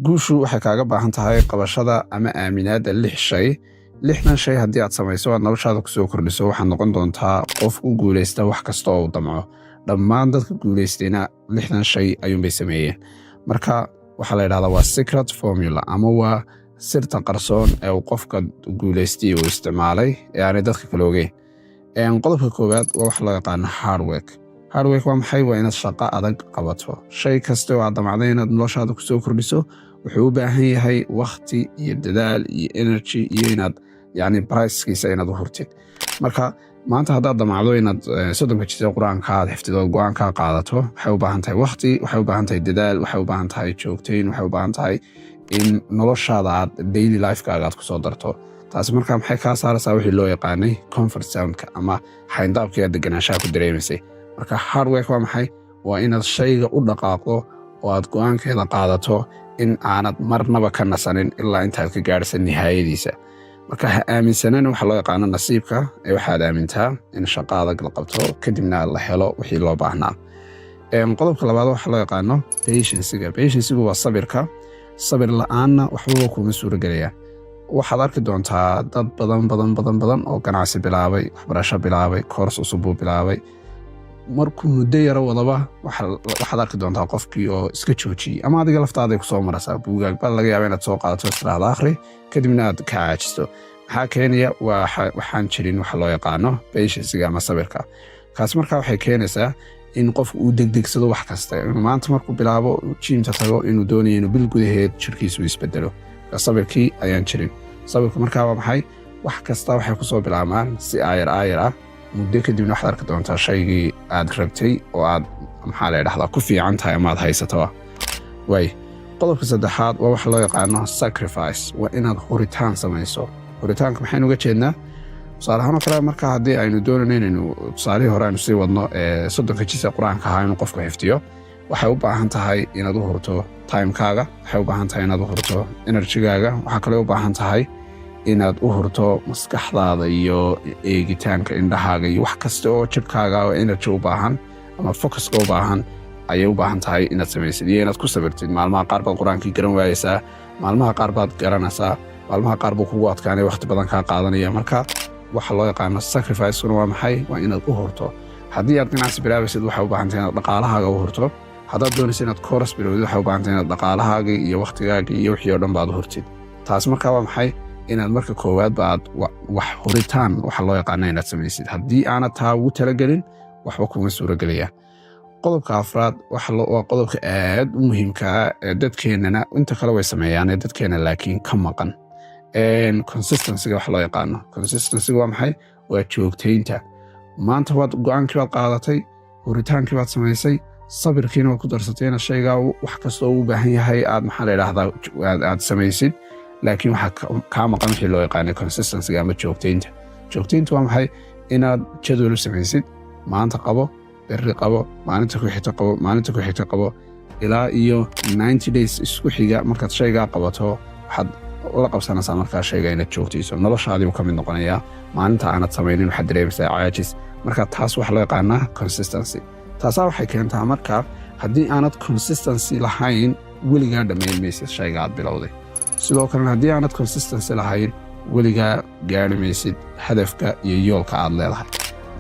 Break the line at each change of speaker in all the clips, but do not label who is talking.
Guushu waxay kaaga baahan tahay qabashada ama aaminaadda lix shay. Lixdan shay haddii aad samayso, aad noloshaada kusoo kordhiso, waxaad noqon doontaa qof u guulaysta wax kasta oo uu damco. Dhammaan dadka guulaystayna lixdan shay ayuunbay sameeyeen. Marka waxaa la yidhahdaa waa secret formula ama waa sirta qarsoon ee uu qofka guulaystay uu isticmaalay ee aanay dadka kale ogeyn. Qodobka koowaad waa waxa loo yaqaano hardwork. Hardwork waa maxay? Waa inaad shaqo adag qabato. Shay kasta oo aad damacday inaad noloshaada kusoo kordhiso wuxuu u baahan yahay wakhti iyo dadaal iyo energy iyo inaad yani price-kiisa inaad u hurtid. Marka maanta haddaad damacdo inaad 30-ka jis ee Qur-aanka aad xifdido, go-aankaa qaadato, waxay u baahan tahay wakhti, waxay u baahan tahay dadaal, waxay u baahan tahay joogtayn, waxay u baahan tahay in noloshaada aad daily life-kaaga aad kusoo darto. Taasi markaa maxay kaa saaraysaa? Wixii loo yaqaanay comfort zone-ka ama xayndaabkii aad deganaanshaha ku dareemaysay. Marka hardwork waa maxay? Waa inaad shayga u dhaqaaqdo oo aad go-aankeeda qaadato in aanad marnaba ka nasanin ilaa intaad ka gaadhsan nihaayadiisa. Marka ha aaminsanan waxa loo yaqaano nasiibka ee waxaad aamintaa in shaqo adag la qabto, kadibna la helo wixii loo baahnaa. Qodobka labaad waxa loo yaqaano patience-ga. Patience-gu waa sabirka. Sabir la-aanna waxbaba kuma suuragelayaan. Waxaad arki doontaa dad badan badan badan badan oo ganacsi bilaabay, waxbarasho bilaabay, course cusub buu bilaabay. Markuu muddo yaro wadaba, waxaad arki doontaa qofkii oo iska joojiyey, ama adiga laftaaday kusoo maraysaa. Buugaag baa laga yaaba inaad soo qaadato, istiraahda akhri, kadibna aad ka caajisto. Maxaa keenaya? Waxaan jirin waxa loo yaqaano patience-ga ama sabirka. Kaasi markaa waxay keenaysaa in qofku uu degdegsado wax kasta, inuu maanta markuu bilaabo gym-ta tago, inuu doonayo inuu bil gudaheed jirkiisu isbedelo. Sabirkii ayaan jirin. Sabirku markaa waa maxay? Wax kasta waxay kusoo bilaabmaan si aayar aayar ah. Muddo kadibna waxaad arki doontaa shaygii aad rabtay oo aad, maxaa la dhahdaa, ku fiican tahay ama aad haysatoba. Waay, qodobka saddexaad waa waxa loo yaqaano sacrifice. Waa inaad huritaan samayso. Huritaanka maxaynu uga jeednaa? Tusaale ahaan oo kale, marka haddii aynu doonayno inaynu tusaalihii hore aynu sii wadno ee 30-ka jis ee Qur-aanka ahaa inuu qofku xifdiyo, waxay u baahan tahay inaad u hurto time-kaaga, waxay u baahan tahay inaad u hurto energy-gaaga, waxaa kaloo u baahan tahay inaad u hurto maskaxdaada iyo eegitaanka indhahaaga iyo wax kasta oo jibkaaga oo energy u baahan ama focus-ka u baahan ayay u baahan tahay inaad samaysid iyo inaad ku sabirtid. Maalmaha qaar baad Qur-aankii garan waayeysaa, maalmaha qaar baad garanaysaa, maalmaha qaar buu kugu adkaanaya, wakhti badan kaa qaadanaya. Marka waxa loo yaqaano sacrifice-kuna waa maxay? Waa inaad u hurto. Haddii aad ganacsi bilaabaysid, waxay u baahan tahay inaad dhaqaalahaaga u hurto. Haddaad doonaysa inaad course bilowdid, waxay u baahan tahay inaad dhaqaalahaagii iyo wakhtigaagii iyo wixii oo dhan baad u hurtid. Taas markaa waa maxay? Inaad marka koowaad ba aad wax huritaan waxa loo yaqaana inaad samaysid. Haddii aanad taa ugu talagelin, waxba kuma suuragelaya. Qodobka afraad waa qodobka aad u muhiimka ah ee dadkeenana inta kale way sameeyaan ee dadkeena laakiin ka maqan, consistency-ga waxa loo yaqaano. Consistency-ga waa maxay? Waa joogtaynta. Maanta waad go-aankii baad qaadatay, huritaankii baad samaysay, sabirkiina waad ku darsatay inaad shaygaa wax kasta oo u baahan yahay aad, maxaa la idhahdaa, aad samaysid, laakiin waxaa kaa maqan wixii loo yaqaanay consistency-ga ama joogtaynta. Joogtaynta waa maxay? Inaad jadwal u samaysid: maanta qabo, berri qabo, maalinta ku xigta qabo, maalinta ku xigta qabo, ilaa iyo 90 days isku xiga. Markaad shaygaa qabato, waxaad la qabsanaysaa markaa shayga inaad joogtayso. Noloshaadii buu ka mid noqonayaa. Maalinta aanad samaynin waxaad dareemaysaa caajis. Marka taas waxaa loo yaqaanaa consistency. Taasaa waxay keentaa marka haddii aanad consistency lahayn, weligaa dhammayn maysid shayga aad bilowday. Sidoo kalena haddii aanad consistency lahayn, weligaa gaari maysid hadafka iyo yoolka aad leedahay.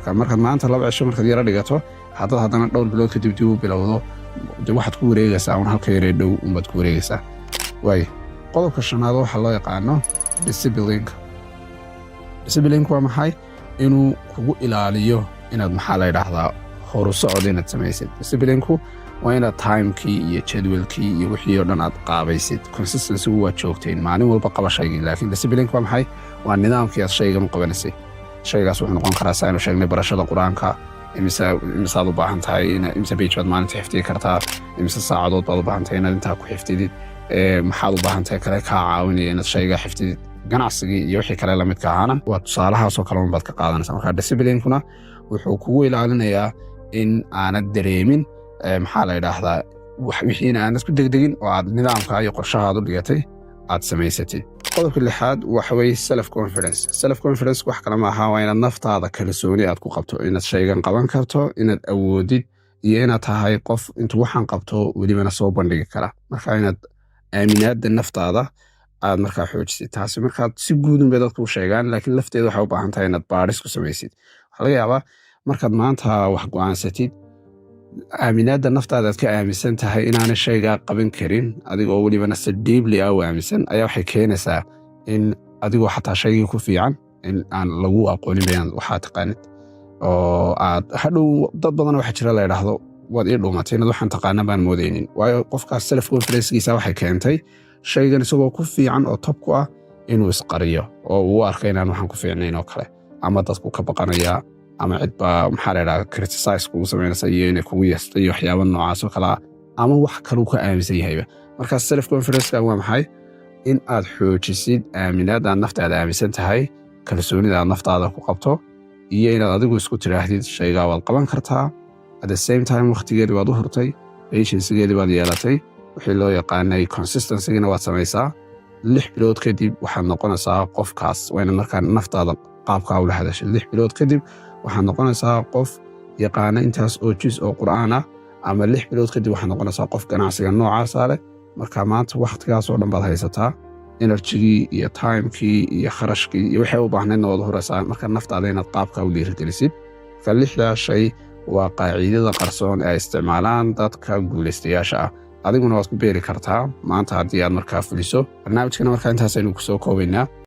Marka markaad maanta 2 cisho markaad yaro dhigato, haddaad haddana dhowr bilood kadib dib u bilowdo, de waxaad ku wareegaysaa un halka yaree dhow unbaad ku wareegaysaa. Waay, qodobka shanaad waxaa loo yaqaano discipline-ka. Discipline-ka waa maxay? Inuu kugu ilaaliyo inaad, maxaa la yidhaahdaa, horu socod inaad samaysid. Discipline-ku waa inaad time-kii iyo jadwalkii iyo wixii oo dhan aad qaabaysid. Consistency-gu waa joogtayn, maalin walba qaba shaygii, laakiin discipline-ka waa maxay? Waa nidaamkii aad shaygan u qabanaysay. Shaygaas wuxuu noqon karaa, sa aynu sheegnay, barashada Qur-aanka. Imisaad u baahan tahay? Imise page baad maalinta xifdigi kartaa? Imise saacadood baad u baahan tahay inaad intaa ku xifdidid? Maxaad u baahan tahay kale kaa caawinaya inaad shaygaa xifdidid? Ganacsigii iyo wixii kale lamidka ahaana waa tusaalahaasoo kale unbaad ka qaadanaysa. Marka discipline-kuna wuxuu kugu ilaalinayaa in aanad dareemin, maxaa la yidhaahdaa, wixiina aanad ku degdegin oo aad nidaamka iyo qorshahaad u dhigatay aad samaysatid. Qodobka lixaad waxa weye self confidence. Self confidence wax kale ma aha, waa inaad naftaada kalsooni aad ku qabto inaad shaygan qaban karto, inaad awoodid iyo inaad tahay qof intuu waxaan qabto welibana soo bandhigi kara. Marka inaad Aaminaadda naftaada aad markaa xoojisid. Taasi markaad si guudun bay dadku u sheegaan, laakiin lafteeda waxay u baahan tahay inaad baadhis ku samaysid. Waxaa laga yaabaa markaad maanta wax go'aansatid, aaminaadda naftaada aad ka aaminsan tahay inaanay shaygaa qaban karin, adigoo welibana si deeply ah u aaminsan, ayaa waxay keenaysaa in adigoo xataa shaygii ku fiican in aan lagu aqoonin bayaan waxaa taqaanid, oo aad hadhow dad badan waxaa jira la idhaahdo, "Waad ii dhuumatay, inaad waxaan taqaana baan moodaynin." Waayo, qofkaas self confidencegiisa waxay keentay shaygan isagoo ku fiican oo top ku ah inuu isqariyo oo uu u arka inaan waxaan ku fiicnayn oo kale, ama dadku ka baqanaya, ama cidbaa, maxaa la idhaha, criticize kugu samaynaysa iyo inay kugu yeesta iyo waxyaaba noocaas oo kale ah, ama wax kaluu ka aaminsan yahayba. Marka self confidenceka waa maxay? In aad xoojisid aaminaad aad naftaada aaminsan tahay, kalsoonida aad naftaada ku qabto, iyo inaad adigu isku tidhaahdid shaygaa waad qaban kartaa. At the same time, wakhtigeedii waad u hurtay, patiencegeedii baad yeelatay, wixii loo yaqaanay consistencygina waad samaysaa. 6 bilood kadib waxaad noqonaysaa qofkaas. Wayna markaa naftaada qaabkaa ula hadashay. 6 bilood kadib waxaad noqonaysaa qof yaqaana intaas oo juz oo Qur'aan ah, ama 6 bilood kadib waxaad noqonaysaa qof ganacsiga noocaasa leh. Marka maanta wakhtigaas oo dhan baad haysataa, energygii iyo timekii iyo kharashkii iyo waxay u baahnaydna waad huraysaa. Marka naftaada inaad qaabkaa u dhiirigelisid. Marka lixdaa shay waa qaacidada qarsoon ee ay isticmaalaan dadka guulaystayaasha ah. Adiguna waad ku beeri kartaa maanta haddii aad markaa fuliso barnaamijkana. Markaa intaasaynu kusoo koobaynaa.